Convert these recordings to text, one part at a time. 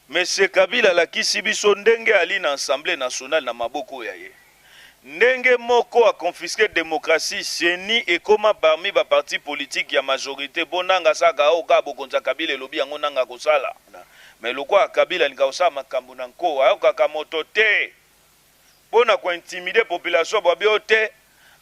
Monsieur Kabila alakisi biso ndenge ali na Assemblee nationale na maboko ya ye. Ndenge moko a confisquer democratie, CENI ekoma parmi ba partis politiques ya majorite po Nanga asalaka oyo kaka bokonzi ya Kabila elobi yango Nanga akosala. Mais lokola Kabila alingaka kosala makambo na nko, ayokaka moto te po na ko intimider population babi oyo te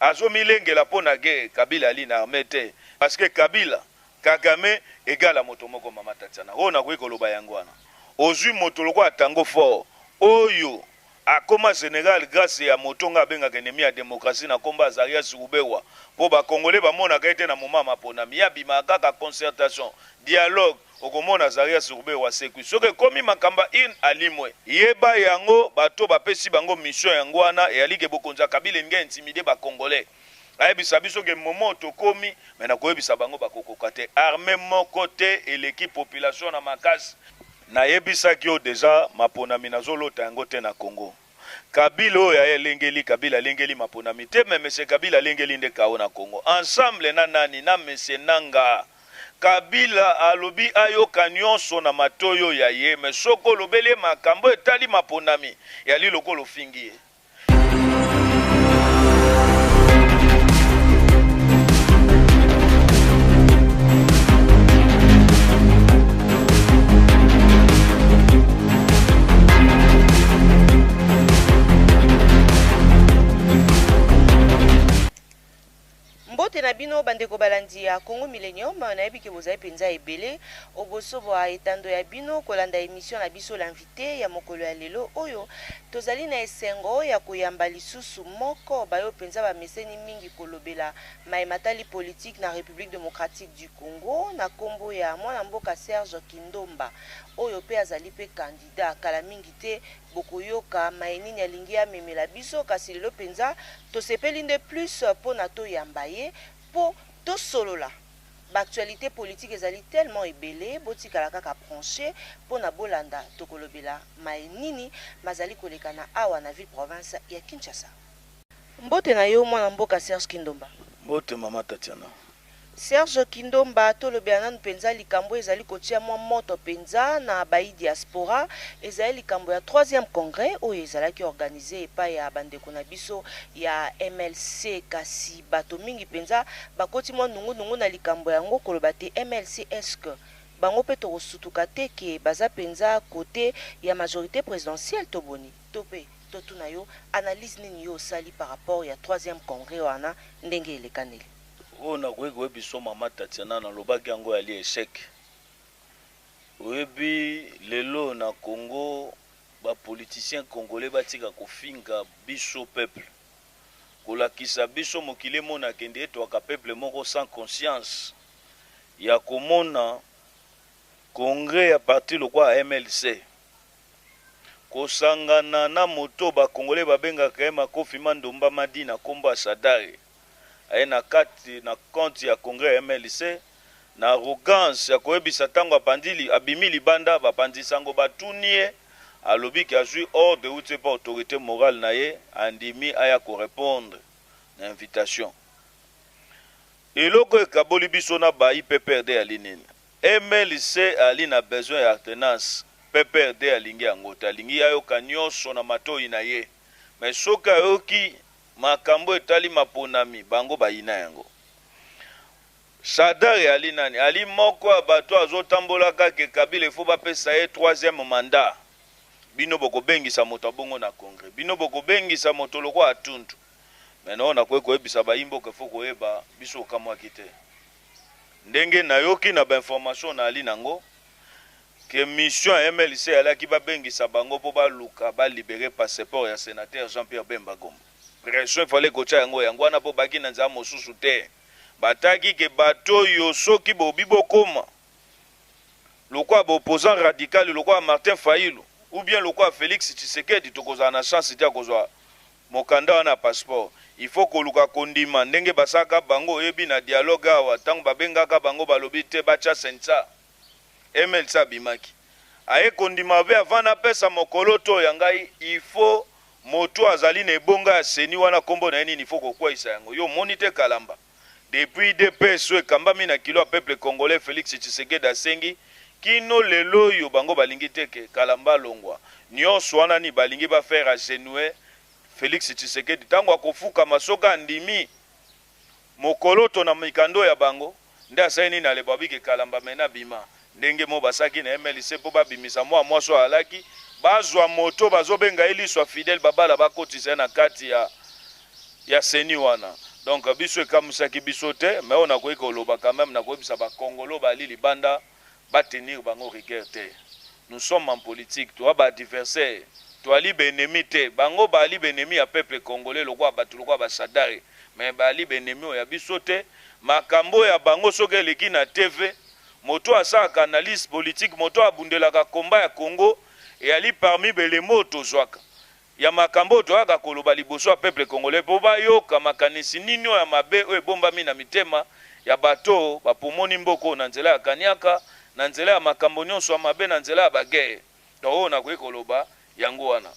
azomilengela po na guerre. Kabila ali na armee te parce que Kabila, Kagame egala moto moko mama Tatiana. Oyo nakoki koloba yango wana. Ozui moto lokola Tango Fort oyo akoma general grace ya moto nga abengaka ennemi ya democratie na kombo Azarias Ruberwa po ba congolais bamonaka ye te na moment ya maponami ye abimaka kaka concertation, dialogue okomona Azarias Ruberwa asekwi soki ekomi makambo ya urne alimwe. Yeba yango bato bapesi bango mission yango wana eyali ke bokonzi ya Kabila elingi a intimider ba congolais ayebisa biso ke moment tokomi mais nakoyebisa bango bakokoka te armee moko te eleki population na makasi. Nayebisaki yo dejà maponami nazolota yango te na Congo. Kabila oyo aye alengeli Kabila alengeli maponami te mais monsieur Kabila alengeli nde chaos na Congo ensemble na nani na monsieur Nanga. Kabila alobi ayoka nionso na matoyi oyo ya ye mais soki olobeli ye makambo etali maponami eyali lokola ofingi ye. Mbote na bino bandeko balandi ya Congo Millennium, nayebi ke bozali mpenza ebele oboso bwa etando ya bino kolanda emission na biso l'invité ya mokolo ya lelo oyo. Tozali na esengo ya koyamba lisusu moko bayo mpenza bameseni mingi kolobela maye matali politique na Republique democratique du Congo na kombo ya mwana mboka Serge Kindomba oyo mpe azali mpe candidat. Kala mingi te bokoyoka maye nini alingi amemela biso, kasi lelo mpenza tosepeli nde plus mpo na toyamba ye mpo tosolola. Ba actualites politiques ezali tellement ebele, botikala kaka branche mpo na bolanda tokolobela maye nini mazali kolekana awa na ville province ya Kinshasa. Mbote na yo mwana mboka Serge Kindomba. Mbote mama Tatiana. Serge Kindomba, tolobela nanu penza likambo oyo ezali kotia mwa moto penza na bayi diaspora. Ezali likambo ya troisième congrès oyo ezalaki organise epai ya bandeko na biso ya MLC. Kasi bato mingi penza bakoti mwa nungu nungu na likambo yango koloba te MLC est-ce que bango pe tokosutuka te ke baza penza cote ya majorite presidentielle to boni? To pe totuna yo analyse nini yo osali par rapport ya troisième congrès wana ndenge elekaneli? Oyo nakoki koyebiso mama Tatiana nalobaki yango yali echec oyebi lelo na Congo ba politiciens congolais batika kofinga biso peuple kolakisa biso mokili emona kende etwaka peuple moko sans conscience ya komona congrès ya parti lokola MLC kosangana na moto ba congolais babengaka ye makofi mandomba madi na kombo ya Shadary aye na kati na compte ya congrès ya MLC na arrogance ya koyebisa tango abandi abimi libanda bapanzi sango batuni ye alobi ke azui ordre euti epa autorite morale na ye andimi aya ko repondre na invitation. Eloko ekaboli biso na bayi PPRD ali nini? MLC ali na besoin ya alternance, PPRD alingi yango te, alingi ayoka nionso na matoyi na ye mais soki ayoki Makambo etali maponami, bango bayina yango. Shadary ali nani? Ali moko ya bato azo tambolaka ke Kabila il faut bapesa ye troisième mandat. Bino bokobengisa moto ya bongo na congrès? Bino bokobengisa moto lokola Atundu? Mais non, nakoki koyebisa bayi mboka il faut koyeba biso okamwaki te. Ndenge nayoki na ba informations nali nango que mission ya MLC eyalaki babengisa bango po baluka ba liberer passeport ya senateur Jean-Pierre Bemba Gombo. Pression il fallait kotia yango yango wana po baki na nzela mosusu te. Bataki ke bato oyo soki bobi bokoma lokola ba opposant radical lokola Martin Fayulu ou bien lokola Felix Tshisekedi tokozala na chance te ya kozwa mokanda wana ya passeport. Il faut koluka kondima ndenge basalaka bango oyebi na dialogue awa tango babengaka bango balobi te batia sensa. MLC abimaki aye kondima pe avant napesa mokoloto ya ngai il faut moto azali na ebonga ya ceni wana kombo na ye nini il faut kokweyisa yango yo omoni te kalamba depuis udps oyo ekambami na kilo ya peuple congolais Felix Tshisekedi asengi Kino lelo oyo bango balingi te ke Kalamba alongwa. Nionso wana nini balingi ba faire agenouer Felix Tshisekedi tango akofukama soki andimi mokoloto na mikando ya bango nde asali nini ale babi ke Kalamba mena bima ndenge mo basaki na MLC po babimisa mwa mwasi oyo alaki bazwa moto bazobenga ye liso ya Fidèle Babala bakotisa ye na kati ya CENI wana. Donc biso ekamwisaki biso te, mais oyo nakoki koloba quand même, nakoyebisa ba Congolo bali libanda ba tenir bango rigueur te. Nous sommes en politique, toa ba adversaire, toali ba ennemi te. Bango bali ba ennemi ya peuple congolais lokwa bato lokwa ba Shadary, mais bali ba ennemi oyo ya biso te. Makambo ya bango soki eleki na TV, moto asalaka analyse politique, moto abundelaka combat ya Congo, eyali parmi belemo tozwaka ya makambo oyo toyaka koloba liboso ya peuple congolais po bayoka makanisi nini oyo ya mabe oyo ebombami na mitema ya bato bapomoni mboko na nzela ya kaniaka, na nzela ya makambo nyonso ya mabe, na nzela ya baguerre. Donc oyo nakoki koloba yango wana.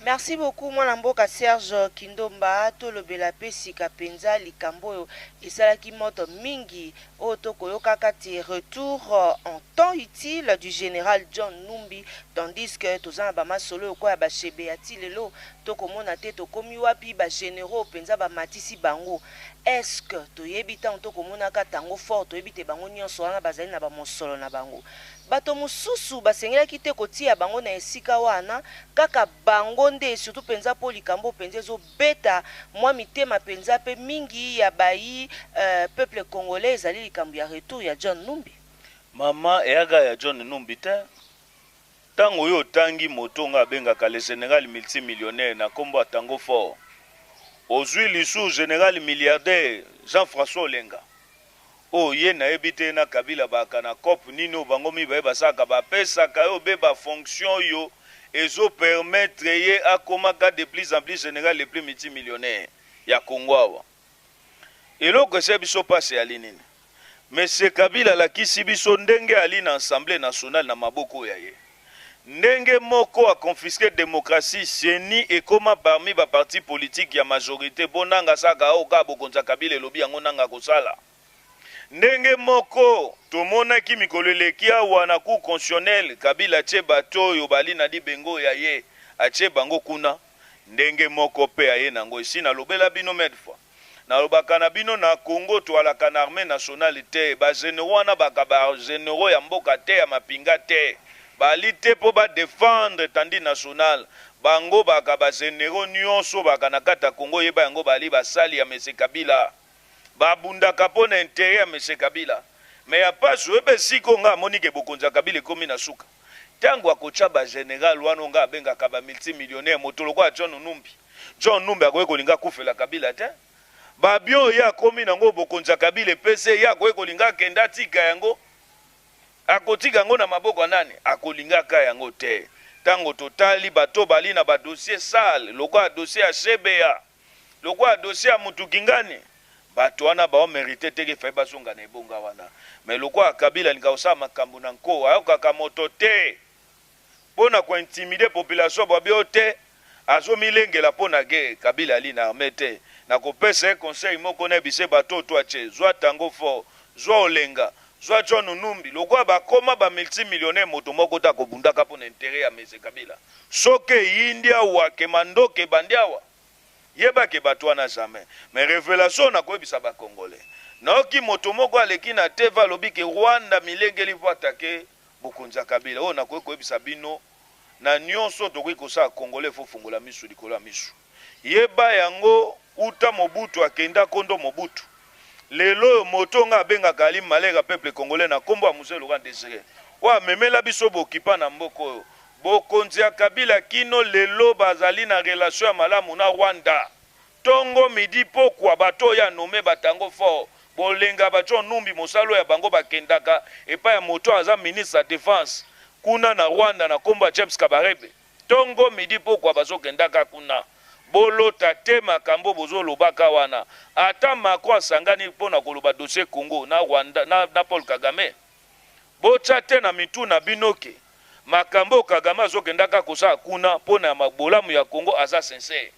Merci beaucoup mwana mboka Serge Kindomba. Tolobela pe sika penza likambo oyo esalaki moto mingi oyo tokoyoka kati retour en temps utile du général John Numbi, tandis que toza na ba masolo oyo ya ba chebe ya ti lelo tokomona te tokomi wapi ba généraux penza ba matisi bango. Est-ce que toyebi ntango tokomonaka tango fort, toyebi te bango nyonso wana bazali na ba mosolo na bango? Bato mosusu basengelaki te kotia bango na esika wana, kaka bango nde surtout penza po likambo penza ezobeta mwa mitema penza pe mingi ya bayi peuple congolais ezali likambo ya retour ya John Numbi. Mama eyaka ya John Numbi te. Ntango oyo otangi moto nga abengaka le général multimillionnaire na kombo ya Tango Fort, ozwi lisu général milliardaire Jean-François Olenga. Oyo ye nayebi te na Kabila baka na cop nini oyo bango mibaye basalaka, bapesaka yo be ba fonction oyo ezo permettre ye akomaka de plus en plus général le plus multimillionnaire ya Congo awa. Eloko ese biso passe ya nini? Monsieur Kabila alakisi biso ndenge ali na Assemblée nationale na maboko ya ye. Ndenge moko a confisquer démocratie, CENI ekoma parmi ba parti politique ya majorité bo nanga saka o ka bokonza Kabila elobi yango nanga kosala. Ndenge moko tomonaki mikolo eleki awa na cour constitutionnelle Kabila atie bato oyo bali na libengo ya ye, atie bango kuna. Ndenge moko pe aye nango esi nalobela bino maintes fois. Nalobaka na bino na Congo toalaka na armée nationale te, ba généraux wana baka ba généraux ya mboka te, ya mapinga te, bali te po ba défendre tandi nationale. Bango baka ba généraux nyonso baka na kati ya Congo, yeba yango bali basali ya Monsieur Kabila, babundaka po na intérêt ya Monsieur Kabila. Mais ya pasi oyeba esika oyo nga amoni ke bokonzi ya Kabila ekomi na suka. Tango akotia ba général wana oyo nga abengaka ba multimillionnaire, moto lokola John Numbi. John Numbi akoki kolinga akufela Kabila te. Ba biens oyo ye akomi nango bokonzi ya Kabila epesi ye, ye akoki kolinga akende atika yango. Akotika yango na maboko ya nani? Akolingaka yango te. Tango totali bato bali na ba dossier sale lokola dossier ya CBA, lokola dossier ya mutu Kingani, bato wana bao mérité te ke fai bazonga na ebonga wana. Mais lokola Kabila alinga kosala makambo na nko, ayokaka moto te pona ko intimider population babi oyo te, azomilengela pona guerre. Kabila ali na armée te. Nakopesa ye conseil moko na yebise bato oyo to atie, zwa Tango Fort, zwa Olenga, zwa John Numbi, lokola bakoma ba multimillionnaire, moto moko te akobundaka pona intérêt ya Monsieur Kabila. Soki eyindi awa ke mandoki ebandi awa, yebake bato wana jamais. Mais révélation nakoyebisa ba Congolais, nayoki moto moko aleki na TV alobi ke Rwanda milengeli po attaquer bokonzi ya Kabila. Oyo nakoki koyebisa bino na nyonso tokoki kosala Congolais fo fungola misu likolo ya misu. Yeba yango uta Mobutu akenda kondo Mobutu. Lelo oyo moto nga abengaka Ali Malera peuple congolais na kombo ya Mzee Laurent Désiré. Oyo amemela biso bokipa na mboka oyo. Bokonzi ya Kabila kino lelo bazali na relation ya malamu na Rwanda. Tongo midi pokwa bato oyo anome batango fort. Bolenga ba John Numbi mosalo ya bango bakendaka epai ya moto aza ministre ya défense kuna na Rwanda na kombo ya James Kabarebe. Tongo midi pokwa bazokendaka kuna. Bolota te makambo bozolobaka wana. Ata Macron asangani mpona koloba dossier Congo na Rwanda na Paul Kagame. Botya te na mitu na bino ke makambo Kagame azokendaka kosala kuna mpona ya bolamu ya Congo aza sincère.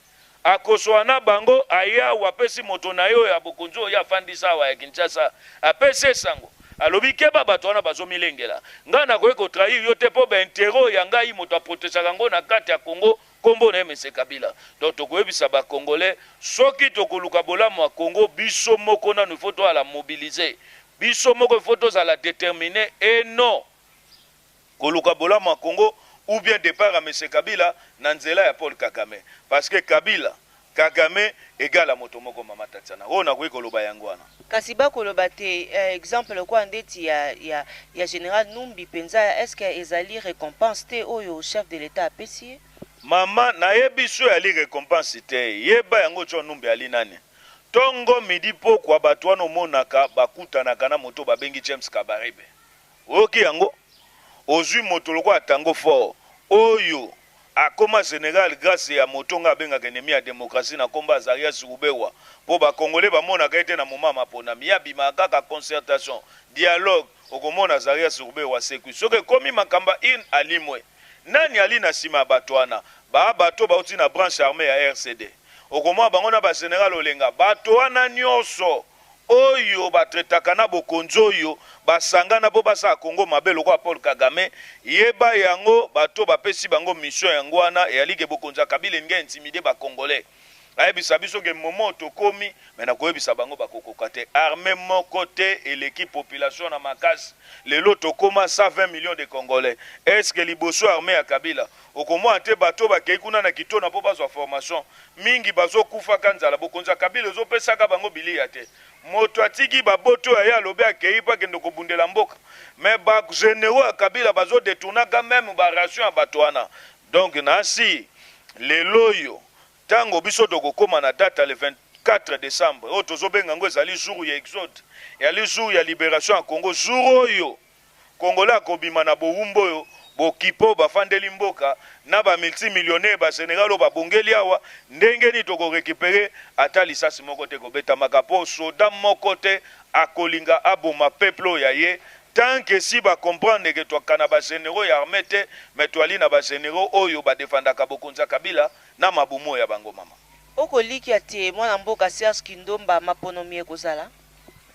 Akoswa na bango ayawa apesi moto na ye oyo ya bokonzi oyo afandisa awa ya Kinshasa, apesi esango. Alobi keba, bato wana bazomilengela. Ngai nakoki kotrahir yo te, mpo baintérêt ya ngai, moto aprotégeaka yango na kati ya Congo, nkombo na ye Mese Kabila. Donc tokoyebisa Bacongolais, soki tokoluka bolamu ya Congo, biso moko nanu il faut toala mobiliser, biso moko il faut tozala déterminé et non koluka bolamu ya Congo ou bien départ ya Mese Kabila na nzela ya Paul Kagame, parce que Kabila, Kagame égale moto moko. Mama Tatiana, oyo nakoki koloba yango wana. Kasi bakoloba te, exemple lokola ndeti ya général Numbi mpenza, est ce que ezali récompense te oyo chef de l'État apesi ye? Mama, nayebi so yali récompense te. Yeba yango, John Numbi ali nani? Ntongo, midi, pokwa, bato wana omonaka bakutanaka na moto babengi James Kabarebe. Oyoki yango, ozwi moto lokola Tango Fort oyo akoma général grâce ya moto nga abengaka ennemi ya démocratie na nkombo Azarias Ruberwa, mpo Bakongole bamonaka ete na moma maponami ye abimaka kaka concertation, dialogue. Okomona Azarias Ruberwa sekwi. Soki ekomi makambo in alimwe, nani ali na nsima ya bato wana? Baa bato bauti na branche armée ya RCD. Okomona bango na bagénéral Olenga, bato wana nyonso oyo batraitaka na bokonzi oyo basangana mpo basala Kongo mabe lokola Paul Kagame. Yeba yango, bato bapesi bango mission yango wana eyali ke bokonzi ya Kabila elingi intimider Bacongolais, ayebisa biso ke momo tokomi me. Nakoyebisa bango, bakokoka te. Armée moko te eleki population na makasi. Lelo tokóma 120 millions de Congolais. Est ce que liboso armée ya Kabila, okomona te bato bakei kuna na Kitona mpo bazwa formation, mingi bazokufaka nzala. Bokonzi ya Kabila ezopesaka bango bilia te. Moto atiki baboto ya ye, alobi akei mpo akende kobundela mboka, mais bagénéraux ya Kabila bazodétournaka même baration ya bato wana. Donc nasi lelo oyo, ntango biso tokokóma na date le 24 décembre oyo tozobenga yango, ezali jour ya exode, ezali jour ya libération ya Congo, jour oyo Congolais akobima na bowumbu oyo bokipo bafandeli mboka na bamultimillionnaire, bagénéral oyo babongeli awa. Ndenge nini tokorécupérer? Ata lisasi moko te kobetamaka, mpo soda moko te akolinga aboma peuple oyo ya ye, tant que si bacomprendre ke twaka na bagénéraux ya armée te, mais twali na bagénéraux oyo badefandaka bokonzi ya Kabila na mabumu oyo ya bango, mama. Okolikia te, mwana mboka Serge Kindomba, maponomi ekozala?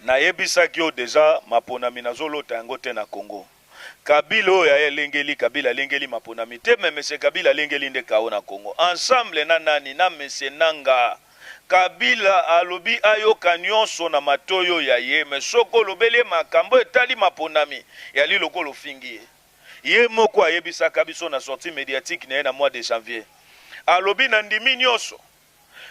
Nayebisaki yo déjà, maponami nazolota yango te na Congo. Kabila oyo aye alengeli, Kabila alengeli maponami te, mais monsieur Kabila alengeli nde kao na Congo ensemble na nani? Na monsieur Nanga. Kabila alobi ayoka nyonso na matoi oyo ya ye, mais soki olobeli ye makambo etali maponami, yali lokola ofingi ye. Ye moko ayebisaka biso na sortie médiatique na ye na mois de janvier, alobi na ndimi nyonso.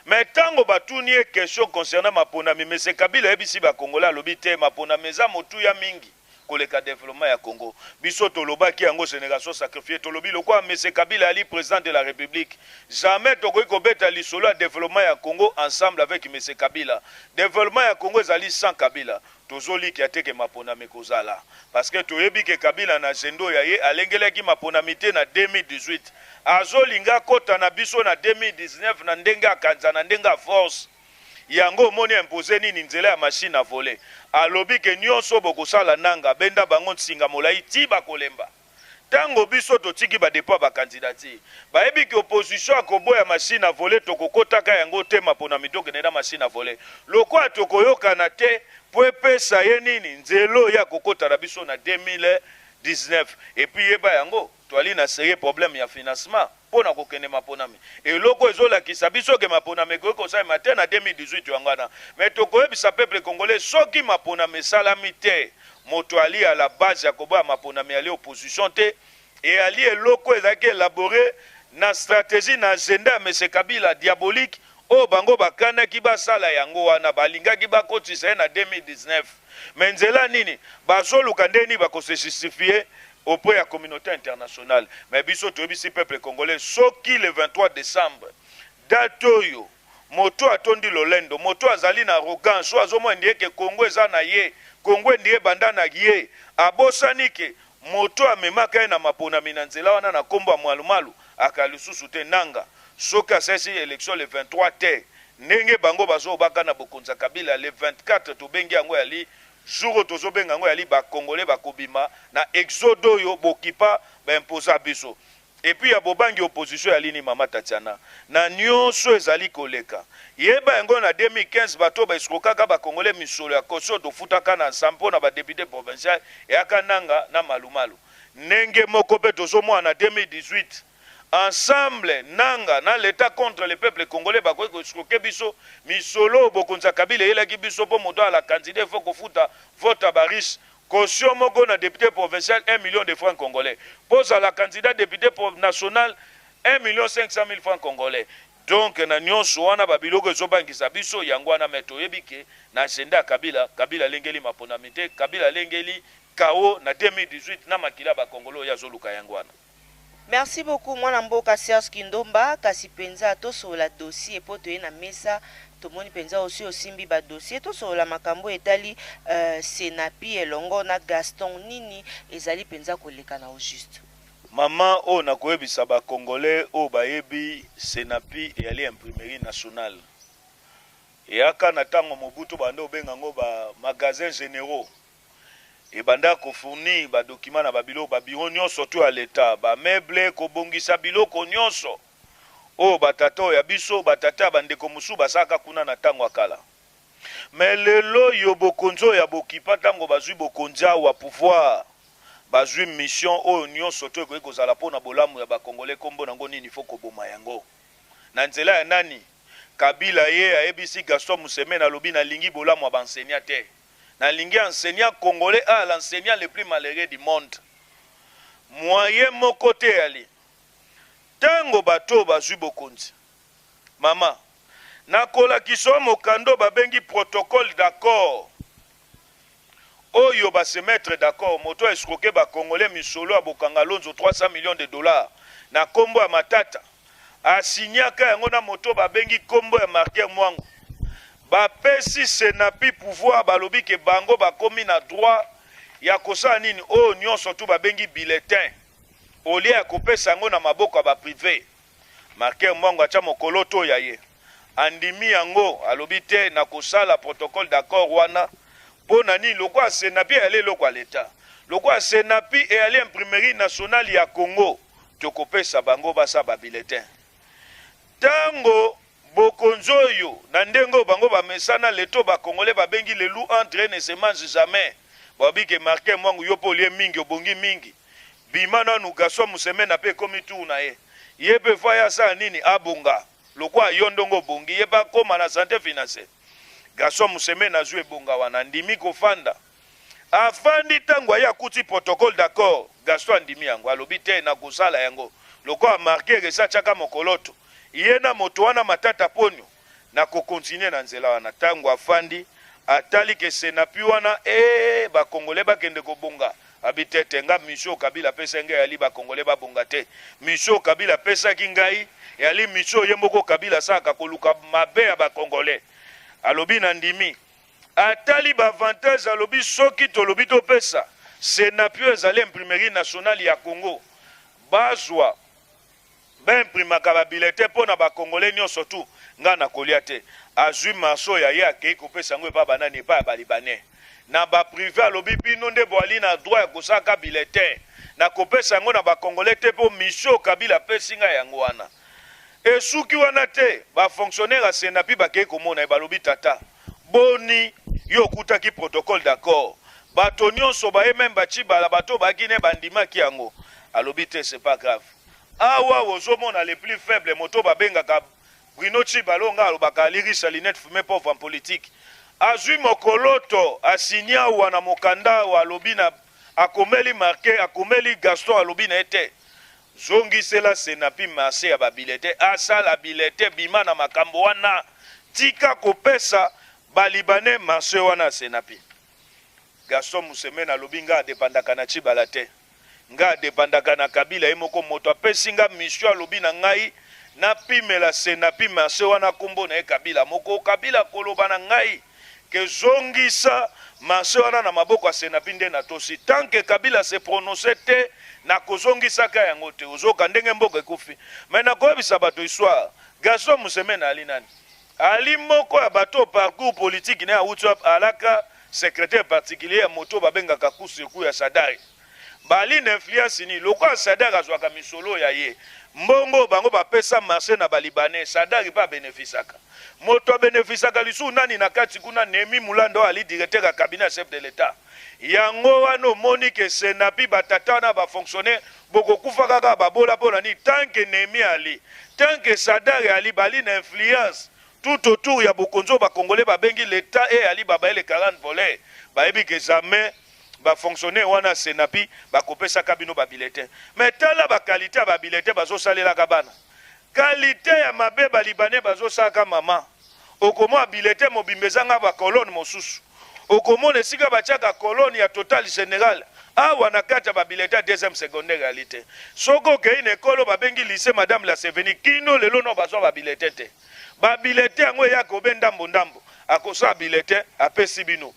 Mais ntango batuni ye question concernant maponami, monsieur Kabila ayebisi Bakongolais, alobi te, maponami eza motuya mingi koleka développement ya Congo. Biso tolobaki yango, génération sacrifié, tolobi lokola monsieur Kabila ali président de la République, jamais tokoki kobeta lisolo ya développement ya Congo ensemble avec monsieur Kabila. Développement ya Congo ezali sans Kabila. Tozolikia te ke maponami kozala, parce que toyebi ke Kabila na agenda ya ye alengelaki maponami te na 2018. Azolinga akɔta na biso na 2019 na ndenge akanza, na ndenge ya force. Yango omoni impose nini? Nzela ya machine à voler. Alobi ke nyonso bokosala, nanga benda bango nsinga molai ti bakolemba. Ntango biso totiki badépôt ya bacandidature, bayebi ke opposition akoboya machine à voler. Tokokotaka yango te maponami, tokende na machine à voler. Lokola tokoyokana te mpo epesa ye nini? Nzela oyo akokota na biso na 2019. Et puis yeba yango, toali na sérieux problème ya financement mpo na kokende maponami. Eloko ezolakisa biso ke maponami ekoki kosalema te na 2018, yango wana. Mais tokoyebisa peuple congolais, soki maponami esalami te, moto ali à la base ya koboya maponami ali opposition te, eyali eloko ezalaki élaboré na stratégie, na agenda ya monsieur Kabila diabolique oyo bango bakanaki basala yango wana. Balingaki bakotisa ye na 2019, mais nzela nini bazoluka? Nde nini bakose justifier auprès ya communauté internationale? Mais biso toyebisi peuple congolais, soki le 23 décembre, date oyo, moto atondi lolendo, moto azali na arrogance oyo azomona ndie ke Kongo eza na ye, Kongo endie banda na ye, abosani ke moto amemaka ye na maponami na nzela wana na nkombo ya Malumalu aka lisusu te. Nanga soki asalisi élection le 23 te, ndenge bango bazobaka na bokonzi ya Kabila, le 24 tobengi yango yali jour oyo tozobenga yango yali Bakongole bakobima na exode oyo bokipa baimposa biso. Et puis ya bobangi opposition ya lini mama Tatiana na nioso ezali koleka yeba yango na 2015 bato ba escrokaka ba congolais misolo ya caution tofutaka na ensemble pona ba depute provincial eyaka nanga na malumalu ndenge moko pe tozomona na 2018 ensemble nanga na l'etat contre le peuple congolais bakoki ko escroquer biso misolo oyo bokonzi ya Kabila eyelaki biso po moto ala candidat faut kofuta vote ya ba riche. Caution moko na depute provincial 1 million de francs congolais. Po ozala candidat depute national 1 million 500 mille francs congolais. Donc na nionso wana ba biloko ezo bangisa biso yango wana mais toyebi ke na agenda ya Kabila, Kabila alengeli maponami te, Kabila alengeli chaos na 2018 na makila ya ba congolais oyo ye azoluka yango wana. Merci beaucoup mwana mboka Serge Kindomba, kasi penza tosolola dossier po toye na mesa tomoni penza osi osimbi ba dossier, tosolola makambo etali Senapi elongo na Gaston nini ezali penza koleka na au juste? Maman oyo nakoyebisa ba congolais oyo bayebi Senapi eyali imprimerie nationale eyaka na tango Mobutu banda obenga yango ba magasins generaux. Ebanda ko fournir ba documents na ba biloko, ba bureaux nionso tout ya l'etat, ba meubles, kobongisa biloko nionso oyo ba tata oyo ya biso, ba tata ya ba ndeko mosusu basalaka kuna na tango ya kala. Mais lelo oyo bokonzi oyo ya bokipa tango bazui bokonzi awa, pouvoir, bazui mission oyo nionso tout ekoki kozala pona bolamu ya ba congolais kombo nango nini? Il faut koboma yango. Na nzela ya nani? Kabila ye ayebisi Gaston Musemeni alobi nalingi bolamu ya ba enseignants te. Nalingi enseignant congolais ah l'enseignant le plus malheureux du monde. Moyen moko te eyali. Tango bato oyo bazui bokonzi. Mama, nakolakisa yo mokanda oyo babengi protocole d'accord oyo ba se mettre d'accord moto a escroquer ba congolais misolo ya bokanga lonzo 300 millions de dollars na kombo ya Matata A signaka yango na moto babengi kombo ya Marker Mwangu. Bapesi Senapi pouvoir, balobi ke bango bakomi na droit ya kosala nini oyo nionso tout babengi bulletin au lieu ya kopesa yango na maboko ya ba prive. Marker Mwangu atia mokoloto ya ye. Andimi yango, alobi te nakosala protocole d'accord wana po na nini lokola Senapi eyali eloko ya l'etat, lokola Senapi eyali imprimerie nationale ya Congo. Tokopesa bango basala ba bulletins. Tango bokonzi oyo na ndenge oyo bango bamesana leto ba congolais babengi le loup entre eux ne se mange jamais. Balobi ke Martin Mwangu yo pe olie mingi obongi mingi. Bima nanu Gaston Musemena pe ekomi tour na ye. Ye pe faut aya asala nini abonga lokola yo ndongo obongi ye pe akoma na sante financière. Gaston Musemena azui ebonga wana andimi kofanda. Afandi tango aye akuti protocole d'accord, Gaston andimi yango, alobi te nakosala yango lokola marquer esi atiaka mokoloto ye na moto wana Matata Ponyo, nako continuer na nzela wana. Tango afandi atali ke Senapi wana ee ba congolais bakende kobonga, abi te te nga mission oyo Kabila apesaki ngai eyali ba congolais babonga te, mission oyo Kabila apesaki ngai eyali mission oyo ye moko Kabila asalaka koluka mabe ya ba congolais. Alobi nandimi. Atali ba avantages alobi soki tolobi topesa Senapio ezali imprimerie nationale ya Congo bazwa ba imprimaka ba bulletins po na ba congolais nionso tout nga nakolia te azui marche ya ye akeyi kopesa yango epa ba nani epa ya ba libanais na ba prive alobi bino nde boali na droit ya kosalaka bulletin nakopesa yango na ba congolais te po mission Kabila apesi nga yango wana Esuki wana te, ba fonctionnaires ya Senapi bakeyi komona ye, balobi, Tata, boni yo okutaki protocole d'accord, bato nionso baye meme ba Tshibala, bato oyo bayaki na ye bandimaki yango. Alobi, Te, c'est pas grave. Awa ozo mona le plus faible, moto oyo babengaka Bruno Tshibala, oyo ngai alobaka ali riche à lunettes fumées, pauvre en politique, azui mokoloto, a signer awa na mokanda awa, alobi na, akomeli Marquet, akomeli Gaston, alobi na ye te, Zongisela Senapi marche ya ba bulletins asala bulletin bima na makambo wana tika kopesa ba libanais marche wana ya Senapi. Gaston Musemena alobi nga adepandaka na Tshibala te nga adepandaka na Kabila ye moko moto apesi nga mission alobi na ngai napimela Senapi marche wana kombo na ye Kabila moko Kabila akoloba na ngai que zongisa marche wana na maboko ya Senapi nde natosi tant que Kabila se prononce te nakozongisaka yango te ozoka ndenge mboka ekufi mais nakoyebisa bato histoire Gaston Musemena ali nani ali moko ya bato parcours politique naye awuti wapi alaka secrétaire particulier ya moto babengaka coup sur coup ya Shadary. Bali na influence nini? Lokola Shadary azwaka misolo ya ye, mbongo bango bapesa marché na balibanais, Shadary mpe abenefisaka. Moto abenefisaka lisusu nani na kati kuna? Néhémie Mulanda oyo ali directeur ya cabinet ya chef de l'État. Yango wana omoni ke Senapi, batata wana bafonctionnaire, bokokufa kaka babola. Mpo na nini? Tant que Néhémie ali, tant que Shadary ali, bali na influence tout autour ya bokonzi oyo bakongolais babengi l'État e ali babayele 40 voleurs. Bayebi ke jamais bafonctionnaire wana Senapi bakopesaka bino babulletin. Mais tala baqualité ya babulletin bazosalelaka bana, qualité ya mabe balibanais bazosalaka. Mama, okomona bulletin mobimba ezanga bacolonne mosusu. Okomona esika batiaka colonne ya total général awa na kati ya babulletin ya deuxième secondaire yali te. Soki okei na ekolo babengi lycée Madame la Seveni, kino lelo no bazwa babulletin te. Babulletin yango eyaka obe ndambo ndambo. Akosala bulletin, apesi bino.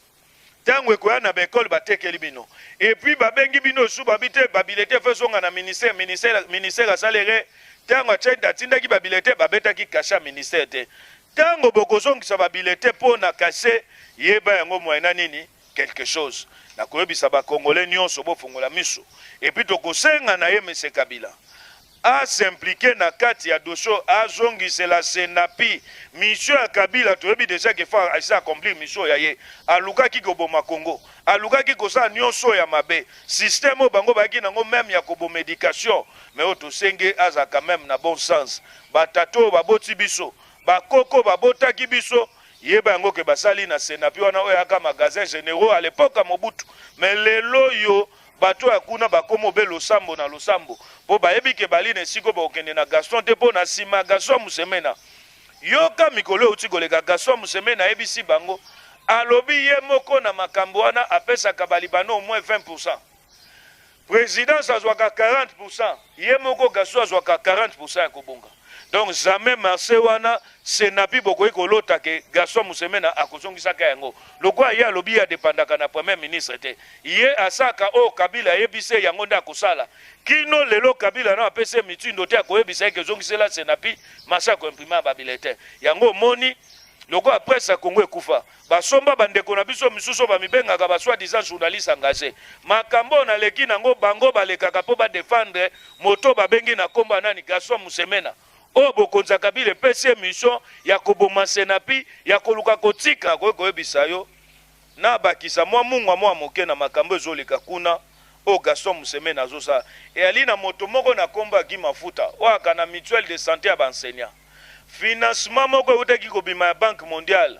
Ntango ekoya na baekole, batekeli bino. Et puis babengi bino esu, babi te, babulletin faut ezonga na ministère. Ministère asali erreur ntango atindaki babulletin, babetaki cachet ya ministère te. Ntango bokozongisa babulletin mpo na cachet, yeba yango moyena nini quelque chose. Nakoyebisa bakongolais nyonso, bofongola miso. Et puis tokosenga na ye, monsieur Kabila as'impliquer na kati ya dossier, azongisela Senapi. Mission ya Kabila toyebi déjà ke faut asi accomplir mission ya ye. Alukaki koboma Congo, alukaki kosala nyonso ya mabe, système oyo bango bayaki nango même ya koboma éducation. Mais oyo tosenge, azalaka même na bon sens. Batata oyo baboti biso, bakoko babotaki biso, yeba yango ke basali na Senapi wana oyo ayaka magasin généraux à l'époque ya Mobutu. Mais lelo oyo bato ya kuna bakóma obe losambo na losambo, mpo bayebi ke bali na esika bakokende na Gaston te. Mpo na nsima Gaston Musemena, yoka, mikolo euti koleka, Gaston Musemena ayebisi bango, alobi ye moko na makambo wana apesaka balibano au moins 20, présidence azwaka 40, ye moko Gaston azwaka 40 ya kobonga. Donc jamais marché wana Senapi bokoki kolota ke Gaston Musemena akozongisaka yango. Lokola ye alobi ye adépendaka na premier ministre te, ye asaka oyo Kabila ayebisi ye, yango nde akosala. Kino lelo Kabila na apesi ye mitindo te akoyebisa ye ke ezongisela Senapi marché ya koimprimer ya babulletin. Yango omoni lokola presse ya Congo ekufa, basomba bandeko na biso misusu oyo bamibengaka basoi-disant journaliste engagé. Makambo oyo naleki nango, bango balekaka mpo badéfendre moto babengi na nkombo ya nani, Gaston Musemena, oyo bokonzi ya Kabila epesi ye mission ya koboma Senapi, ya koluka kotika. Koki koyebisa yo, nabakisa mwa mungwa mwa moke na makambo ezoleka kuna oyo Gaston Musemena azosala. Eyali na moto moko na nkombo ya Guy Mafuta oyo aka na mutuelle de santé ya baenseignant. Financement moko eutaki kobima ya Banque mondiale.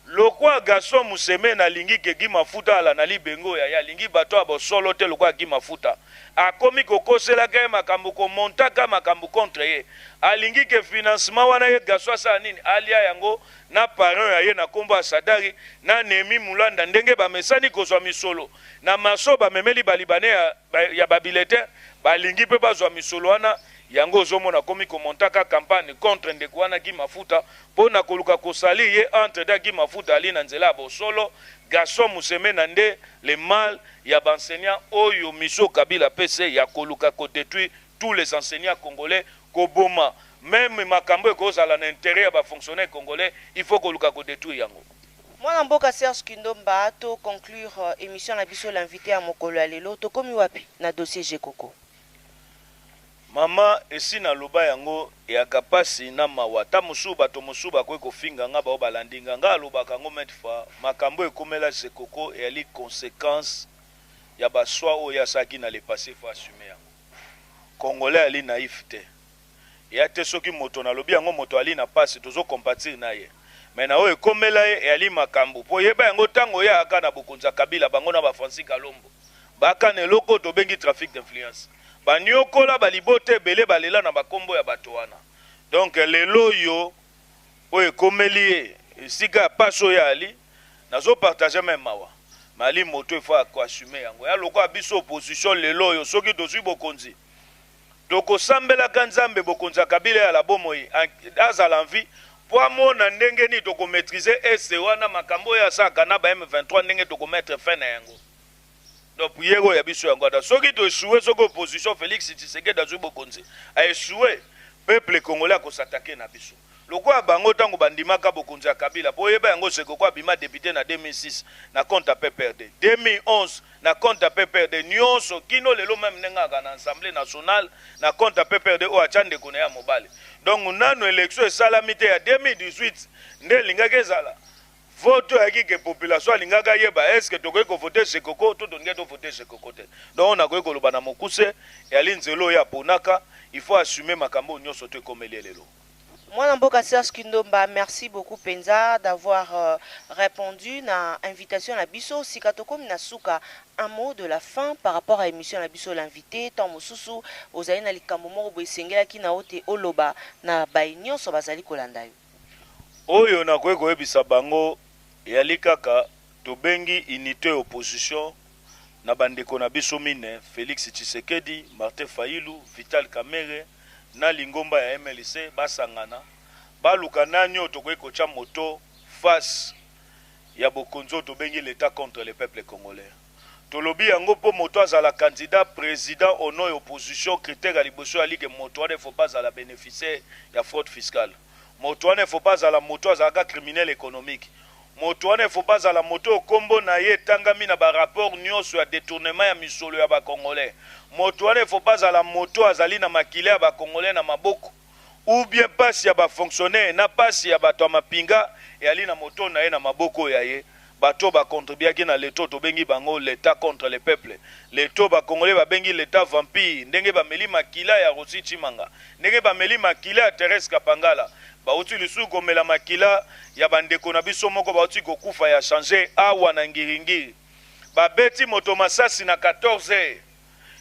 Lokwa Gaston Musemena alingi ke Guy Mafuta ala na libengo ya ye, alingi bato ya bosolo te. Lokwa Guy Mafuta akomi kokoselaka ye makambo, komontaka makambo contre ye, alingi ke financement wana ye Gaston asala nini? Alia yango na parent ya ye na nkombo ya Shadary na Néhémie Mulanda, ndenge bamesani kozwa misolo na maso bamemeli balibane ya babulletin. Balingi mpe bazwa misolo wana. Yango ozomona akomi komontaka campagne contre ndeko wana Guy Mafuta mpo na koluka kosali ye. Entre da Guy Mafuta ali na nzela ya bosolo. Gaston Musemena nde le mal ya baenseignant oyo mission Kabila apesi ya koluka kodétruire tous les enseignants congolais, koboma même makambo ekozala na intérêt ya bafonctionnaire congolais, il faut koluka kodétruire yango. Mwana mboka Serge Kindomba, to conclure émission na biso L'invité ya mokolo ya lelo. Tokomi wapi na dossier Jekoko? Mama, esi naloba yango, eyaka mpasi na mawa. Ta mosusu bato mosusu bakoki kofinga nga, bao balandi nga. Nga alobaka yango maintes fois, makambo ekomela Jekoko eyali conséquence ya bachoix oyo asalaki na le passé. Faut assumer yango. Congolais ali naïf te. Eya te soki moto nalobi yango, moto ali na mpasi, tozocompatir na ye. Mais na oyo ekomela ye eyali makambo mpo yeba yango. Ntango oyo ayaka na bokonzi ya Kabila, bango na bafrancis Kalombo baka na eloko oyo tobengi trafic d'influence, baniokola balibota ebele, balela na bakombo ya bato wana. Donc lelo oyo, oyo ekomeli ye, esika ya pasi oyo ali, nazopartager même mawa. Mais ali moto, il faut akoassumer yango. Ya lokola biso opposition lelo oyo, soki tozwi bokonzi, tokosambelaka Nzambe bokonzi ya Kabila ya la bomoi, azala en vie mpo amona ndenge nini tokomaîtriser ese wana, makambo oyo asalaka na ba M23, ndenge tokomettre fin na yango. Donc prière oyo ya biso yango ata soki toéchouer, soki opposition Félix Tshisekedi azwi bokonzi aéchouer, peuple congolais akos'attaquer na biso. Lokola bango ntango bandimaka bokonzi ya Kabila, po oyeba yango, Gecoco abima député na 2006 na compte ya PPRD, 2011 na compte ya PPRD, nyonso kino lelo, même ndenge aka na Assemblée nationale na compte ya PPRD oyo atya ndeko na ye ya mobali. Donc nano élection esalami te ya 2018 nde elingaki ezala vote oyo ayaki ke population alingaki ayeba est-ce tokoki kovote Gecoco to tolingi tovote Gecoco te. Donc nakoki koloba na mokuse, eyali nzela oyo aponaka, il faut assumer makambo oyo nyonso to ekomeli ye lelo. Mwana mboka Serge Kindomba, merci beaucoup penza d'avoir répondu na invitation na biso. Sika tokomi na suka, un mot de la fin par rapport à émission na biso L'invité. Tant mosusu ozali na likambo moko boye esengelaki na yo te oloba na baye nyonso bazali kolanda yo. Oyo nakoki koyebisa bango eyali kaka tobengi unité opposition na bandeko na biso mine, Félix Tshisekedi, Martin Fayulu, Vital Kamerhe na lingomba ya MLC, basangana, baluka nani oyo tokoki kotya moto face ya bokonzi oyo tobengi l'État contre le peuple congolais. Tolobi yango mpo moto azala candidat président au nom ya opposition, critère ya liboso ya like moto wana, il faut pas azala bénéficiaire ya fraude fiscale. Moto wana, il faut pas azala moto azalaka criminel économique. Moto wana, il faut pas azala moto oyo nkombo na ye etangami na barapport nyonso ya détournement ya misolo ya Bacongolais. Moto wana, il faut pas azala moto azali na makila ya Bacongolais na maboko, ou bien pasi ya bafonctionnaire na pasi ya bato ya mapinga eyali na moto na ye na maboko ya ye. Bato bacontribuaki na leto tobengi bango l'État contre le peuple, leto Bacongolais babengi l'État vampire, ndenge bameli makila ya Rossy Tshimanga, ndenge bameli makila ya Thérèse Kapangala, bauti lisusu komela makila ya bandeko na biso moko bauti kokufa ya change awa na Ngiringiri. Babeti moto masasi na 14 heures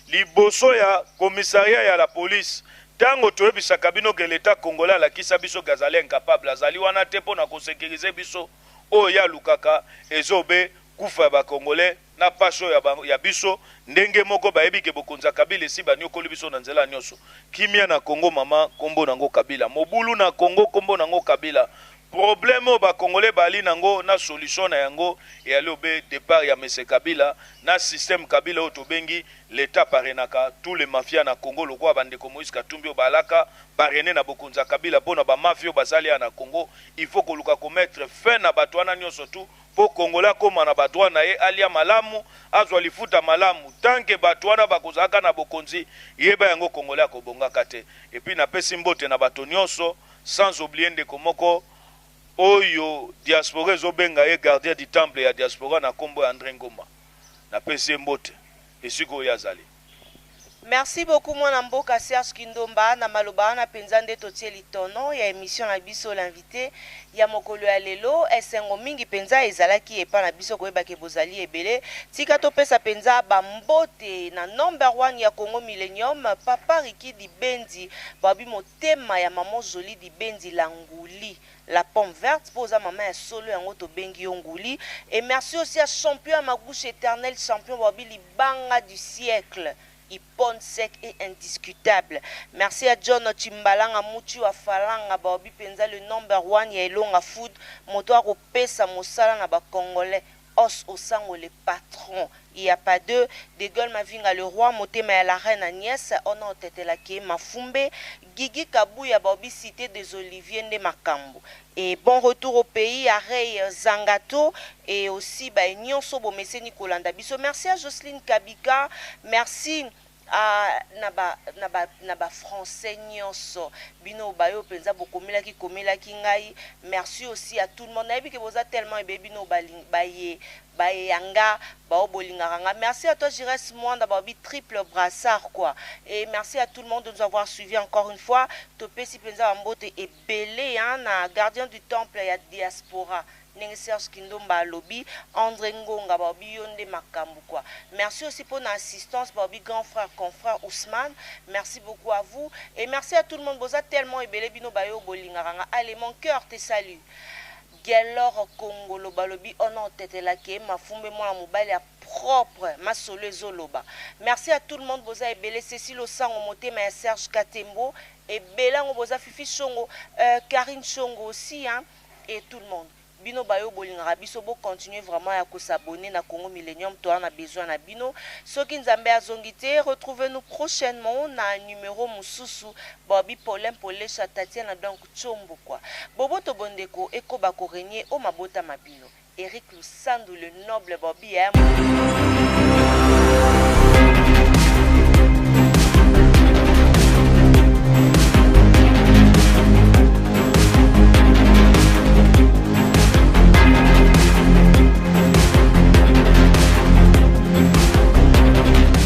liboso ya commissariat ya la police. Ntango toyebisaka bino ke l'État congolais alakisa biso ke azali incapable, azali wana te mpo na kosécuriser biso, oyo ye alukaka ezobe kufa ya Bacongolais na pasi oyo ya biso. Ndenge moko bayebi ke bokonzi ya Kabila esi banyokoli biso na nzela nyonso. Kimia na Congo, mama, nkombo nango Kabila. Mobulu na Congo, nkombo nango Kabila. Problème oyo Bacongolais bali nango na solution na yango eyali obe départ ya mese Kabila na système Kabila oyo tobengi l'État parrainaka tous les mafias na Congo, lokola bandeko Moïse Katumbi oyo balaka parrainer na bokonzi ya Kabila mpo na bamafia oyo basali ya na Congo. Il faut koluka komettre fin na bato wana nyonso tu mpo Congolais akóma na badroit na ye, alia malamu, azwa lifuta malamu. Tant que bato wana bakozalaka na bokonzi, yeba yango, Congolais akobongaka te. Et puis napesi mbote na bato nyonso, sans oublier ndeko moko oyo diaspora ezobenga ye gardien du temple ya diaspora na nkombo ya André Ngoma. Napesi ye mbote esika oyo azali. Merci beaucoup, mwana mboka Serge Kindomba. Na maloba wana mpenza nde totie litono ya émission na biso L'invité ya mokolo ya lelo. Esengo mingi mpenza ezalaki epa na biso koyebake bozali ebele. Tika topesa mpenza bambote na number one ya Congo Millennium, papa Riki Dibendi, babi motema ya mama Zoli Dibendi, la nguli, la pomme verte, mpo oza mama ya solo, yango tobengi yo nguli. Et merci aussi à champion ya Magouche, éternel champion, babi libanga du siècle, ipone sec et indiscutable. Merci à John Chimbalanga Muchi wa Falanga, baobi penza le number one ya Elonga Food, moto akopesa mosala na Bacongolais. Os Osango le patron, il y a pas deux. De Gaulle Mavinga le roi, motema ya la reine Agnès ono otetelaki Mafumbe, Gigi Kabuya, baobi cité des Oliviers nde makambo. Et bon retour au pays à Rey Zangato et aussi ba nyonso bomeseni kolanda biso. Merci à Jocelyne Kabika, merci na ba français nyonso bino bayo mpenza bokomelaki komelaki ngai. Merci aussi à tout le monde. Nayebi ke boza tellement ebele, bino baye bayeyanga bao bolingaka nga. Merci à toi, Jires Mwanda, baobi triple brassard quoi. Et merci à tout le monde de nous avoir suivi encore une fois. Topesi mpenza bambote ebele, hein, na gardien du temple ya diaspora, ndenge Serge Kindomba alobi, André Ngonga, baobi yo nde makambo quoi. Merci aussi pour l'assistance, baobi grand frère, confrère Ousmane, merci beaucoup à vous et merci à tout le monde. Boza tellement ebele, bino bayo bolingaka nga. Allez, mon cœur te salue. Gelor Kongolo, balobi ono otetelaki Mafumbe, mwana mobali ya propre, masolo ezoloba. Merci à tout le monde, boza ebele. Cécile Osango, motema ya Serge Katembo, ebele yango boza. Fifi Songo, Karine Songo aussi, hein, et tout le monde. Bino bayo bolingaka biso, bo continuer vraiment ya ko s'abonner na Congo Millennium, toza na besoin na bino. Soki Nzambe azongi te, retrouvez-nous prochainement na numéro mosusu. Bobi Paulin Polesha Tatiana, donc Tshombo quoi. Boboto bondeko ekoba ko régner o mabota mabino. Eric Lusandu le noble Bobi ya.